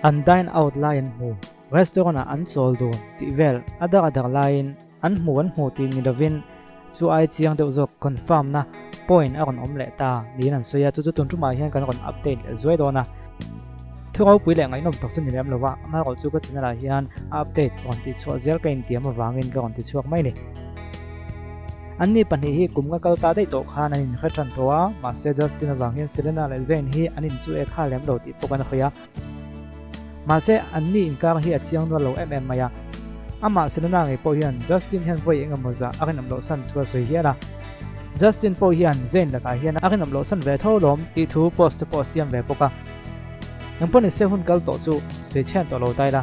An dine out lai an hmu, restaurant ah an chawl dun tih vel a dar a dar laiin an hmu an hmu tih ni lovin chu ai chiang deuh zawk confirm na point a rawn awm leh ta niin an sawi a, chu chu tun tumah hian kan rawn update leh zuai dawn a. Thu ropui leh ngaihnawm tak chu ni lem lo a, amaherawh chu ka channel ah hian a update rawn tih chhuah zel ka intiam avangin ka rawn ti chhuak mai a ni. Anni pahnih hi kum nga kal ta daih tawh khan an inhre tan tawh a, mahse Justin avang hian Selena leh Zayn hi an inchu e kha lem lo tih pawh kan hawi a. Mahse anni inkar hi a chiang nual lo em em mai a. Amah Selena ngei pawh hian Justin hian vawi engemaw zah a rinawm loh san thu a sawi hial a. Justin pawh hian Zayn lakah hian a rinawm loh san ve tho lawm tih thu post te pawh a siam ve bawk a. Engpawh nise hun kal tawh chu sawi chhian tawh lo ta ila.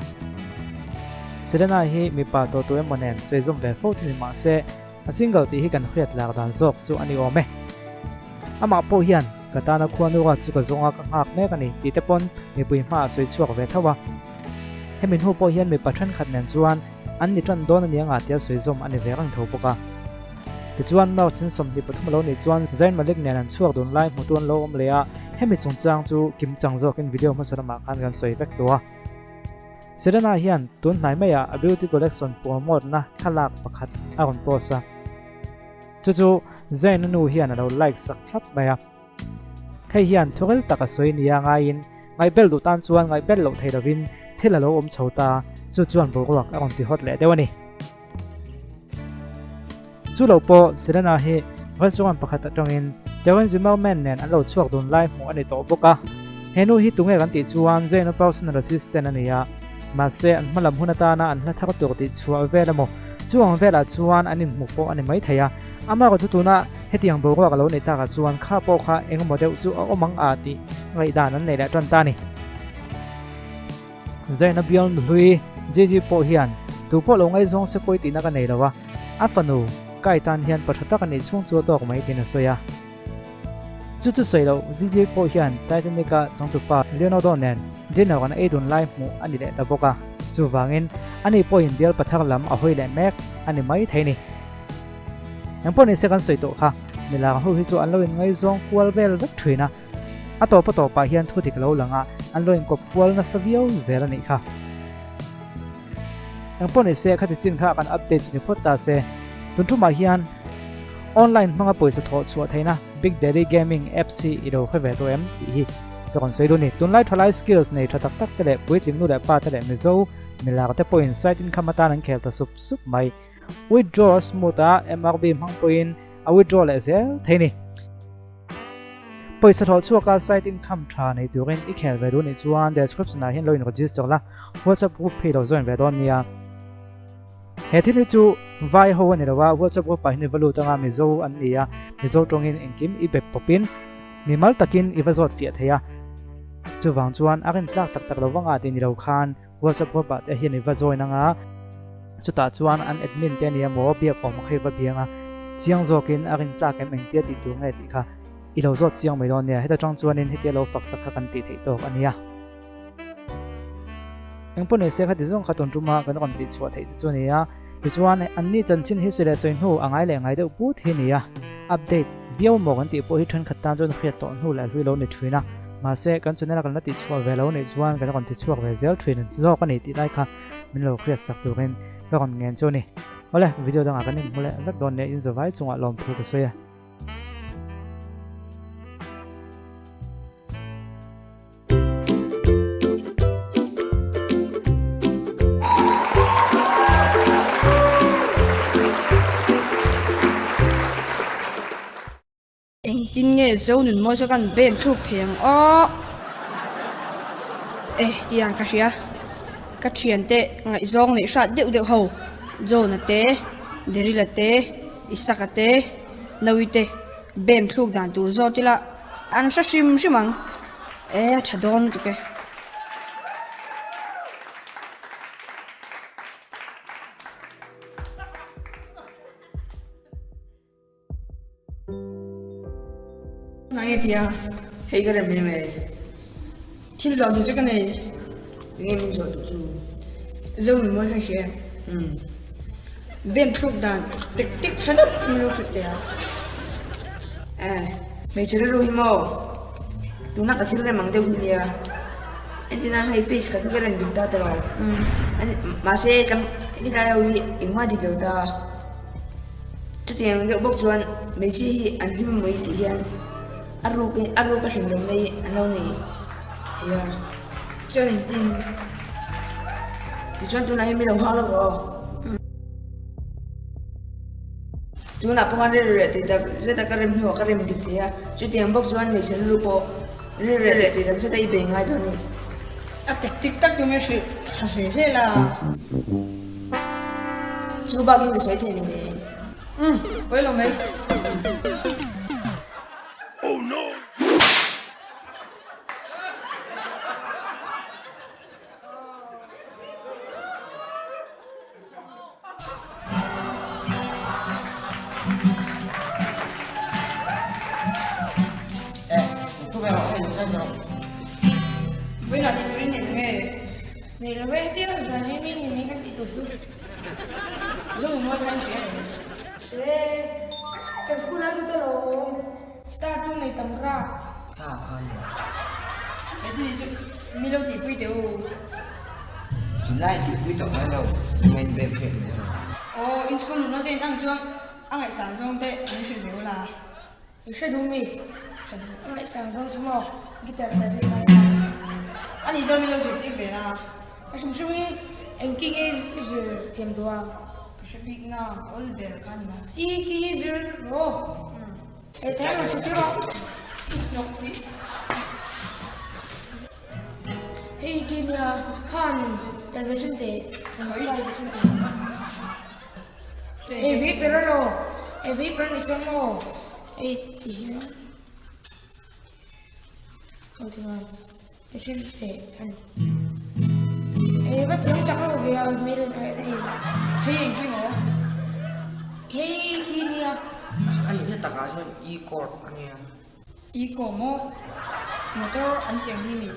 Selena hi mipa tawh tu emaw nen sawi zawm ve fo chu ni mah se, a single tih hi kan hriat lak dan zawk chu a ni awm e. Amah pawh hian ka tana khuanu ruat chu ka zawnga ka nghak mek a ni tih te pawn mipui hmaah sawi chhuak ve tho a. Hemi hnu pawh hian mipa thenkhat nen chuan an ni tan dawn a nia nga tia sawi zawm a ni ve reng tho bawk a. Tichuan March in 23 a lo nih chuan Zayn Malik nen an chhuak dun lai hmutu an lo awm leh a, hemi chungchang chu kimchang zawkin video hmasa lamah khan kan sawi vek tawh a. Selena hian tun hnai maiah a beauty collection promote na thlalak pakhat a rawn post a, chu chu Zayn-a nu hian a lo like sak thlap mai a. Hei hian thurel tak a sawi nia ngaiin ngaihbel duh tan chuan ngaihbel loh thei lovin thil a lo awm chho ta, chu chuan boruak a rawn ti hawt leh deuh a ni. Chu lo pawh Selena hi restaurant pakhat atangin Darren Zimmerman nen an lo chhuak dun lai hmuh a ni tawh bawk a. He nu hi tunge kan tih chuan Zayn-a personal assistant a ni a, mahse an hmalam hun atana an hla thar tur tih chhuah vel emaw chu ang velah chuan an inhmu pawh a ni maithei a. Amaherawh chu tuna hetiang boruak a lo neih takah chuan kha pawh kha engemaw deuh chu a awm ang a tih ngaihdan an nei leh tan ta a ni. Zaina bial nuhlui Gigi pawh hian tu pawh lo ngaihzawng se pawi tihna ka nei lo a, a fanu Kai tan hian pa tha tak a nih chhung chu a tawk mai tiin a sawi a. Chu chu sawi loh Gigi pawh hian Titanic-a changtupa Leonardo nen dinner an ei dun lai hmuh a ni leh ta bawk a, chuvangin ani pawhin bial pathar lam a hawi leh mek a ni mai thei ni. Engpawh nise kan sawi tawh kha, milar ho hi chu an lo inngaizawng kual vel vek thin a, A tawp a tawpah hian thu dik lo lang a, an lo inkawp kual nasa viau zel a nih kha. Engpawh ni se, khati chin kha kan update chu ni phawt ta se. Tun thumah hian online hmanga pawisa thawh chhuah theihna Big Daddy Gaming apps hi i lo hre ve tawh em tih hi ka rawn sawi dun ni. Tunlai thalai skills nei tha tak tak te leh puitling nu leh pa te leh Mizo milar te pawhin site income atan an khel ta sup sup mai. Withdraw a smooth a, MRB hmang pawhin a withdraw leh zel thei ni. Pawisa hlawh chhuaka site income tha nei turin i khel ve duh nih chuan description ah hian lo in register la, WhatsApp group hi lo join ve dawn nia. He thil hi chu vai ho a ni lo a, WhatsApp group ah hian i va lut anga Mizo an ni a, Mizo tawngin engkim i be pawpin mimal takin i va zawt fiah thei a. Chuvang chuan a rintlak tak tak lo vanga tih ni lo khan WhatsApp group ah te hian i va join anga chutah chuan an admin te ania maw biak awm kha i va biang a, chiang zawkin a rin tlak em engtia tih tur nge tih kha i lo zawt chiang mai dawn nia, heta tang chuanin hetia lo fak sak kha kan tih theih tawk a nia. Engpawh nei se khati zawng kha tun tuma kan rawn tih chhuah theih chu chu a ni a, tichuan anni chanchin hi sawi leh sawi hnu a ngai leh ngai deuh put hi a ni a, update viau maw kan tih pawh hi thenkhat tan chuan hriat tawh hnu leh hlui lo ni thin a. Mahse, kan channel a kan la tihchhuah ve lo nih chuan kan rawn tichhuak ve zel thin zawk a ni tih lai kha min lo hriat sak turin ka rawn ngen chu a ni. Awle, video dangah kan inhmu leh vek dawn nia inzawvai chungah lawmthu ka sawi a. Engtin nge zo nun mawi chu kan bem thluk thei ang aw? Eh tiang ka hria. Ka thiante ngaihzawng neih hrat deuh deuh ho, John-a te, Daryl-a te, Isaac-a te, Naui te bem thluk dan tur zawt ila an hre hrim hrim ang. Eh a tha dawn lutuk e. Nang e tia, hei ka rem em e. Thil zawh duh che ka nei. Enge min zawh duh chu? Zo min mawi kha i hria em? Umm. Bem thluk dan tek tek tha deuh min lo hrilh teh a. Eh, hmeichhe rilru hi maw? Tuna ka thil rem ang deuh hi nia. Entirnan hei face khat hi ka rem dik ta ta lo. Mahse helai ho hi engmah dik lo ta. Chutiang deuh bawk chuan hmeichhia hi an hlim a mawi tih hian a ruk a ruk a hlim lo mai an lo nei thei a. Chuan engtin? Tichuan tunah hian mi lo nghak lawk aw. Tunah pawh khan rilru reh tih tak zet a ka rem hnuah ka rem dik thei a, chutiang bawk chuan hmeichhe rilru pawh rilru reh tih tak zet a i bei ngai dawn a ni. A tactic tak chu min hrilh tha hle hle la. Chu bakin ka sawi thei ni em? Umm, pawi lo mai. Vawiinah tih turin nei lo nge? Nei lo e, hetiang a zan hi mi ni mai kan tih tur chu. Zo in mawi kha in hria em? E, kan school a lut alawm. Star tu nei tam rap. Kha kha ni mai. He chi chu mi lo tihpui teh u. Tunlai tihpui tawh ngai lo, tunga in bem hriat mai rawh. Aw, in school luhna te in ang chuan a ngaihsan zawng te an hrilh ve ula. I hre duh mi? Hre duh. A ngaihsan zawng chu maw guitar ta ri ngaihsan. A nih chuan mi lo zirtir ve la. A hrim hrim hi engtin nge i zir thiam duh a? Ka hre bik nga, awl ber kha ni mai. I ki hi zir rawh. He thei rawn chhut rawh. Hei ki nia khan television te television te. Hei vi per lo. Hei vi per ni chuan maw. Hei ti hian. Ho ti ngan. Television te an. Hei va thiam chak lo ve a mail an ai a in. Hei engkim aw. Hei ki nia. A nihna takah chuan e-court a nia. E-court maw? Motor an tih ang hi mi?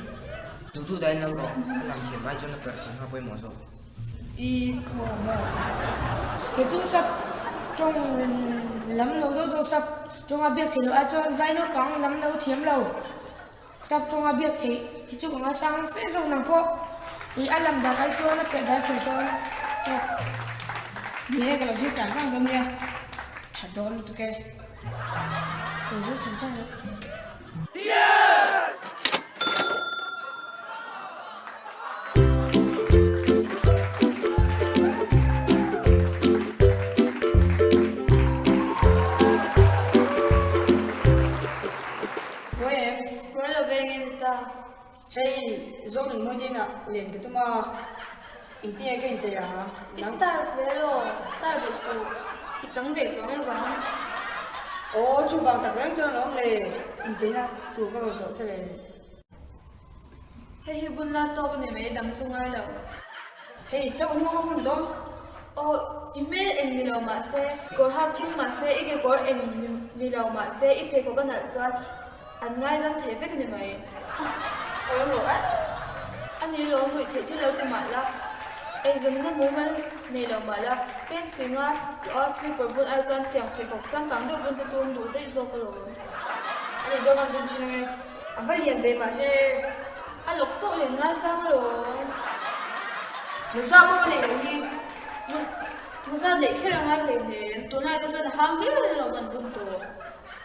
Duh duh dahin lam rawh, a lam thiam ai chuan a perh thiam kha pawimawh zawk. E-court maw? Kei chu sap tawng lam lo deuh deuh sap tawnga biak theih loh ai chuan vai naupang lam lo thiam lo sap tawnga biak theih hi chu ka ngaisang fe zawk nang pawh ih a lam dan ai chuan a perh dan thiam chuan tawk. Ni e, ka lo zir tan rang dawn nia, tha dawn lutuk e. Lo zir tan rang e. Buai em? Buai lo ve nge ni ta. Hei zawng in mawi te inah len ka tum a, engtin nge ka inchei a? I star ve lo, star ve suh, i chang ve chuang e vang. Aw chuvang tak reng chuan alawm le, incheina tur ka rawn zawh che le. Hei hi bun la tawk a ni mai dang chu ngai lo. Hei chauh hi maw ka bun dawn? Aw i hmel eng ni lo mah se, kawr hak thing mah se, i kekawr eng ni lo mah se, i pheikhawk a nalh chuan An ngaidam thei vek ni mai. Awm lo eh. A ni lo ruih theih thil lo ti mah la, eizawnna mumal nei lo mah la, cheng singa tawha slipper bun ai chuan tiang pheikhawk changkang deuh bun te chu awm duh daih zawk alawm. A ni dawn ang bun chin ange. A va lian ve mahse. A lawk pawh lian ngaisang alawm. Muza pawh ka neih loh hi. Muza neih kher a ngai hleihnem. Tunlai te chuan a hang hlir alawm an bun tawh.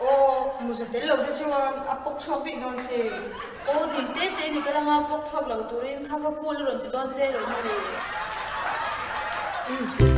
Aw, muza tel lo te chuan a pawk chhuak bik dawn che. Aw, dim te te ni ka langa pawk chhuak lo turin kha kha kul a rawn ti dawn che lo maw le. Umm.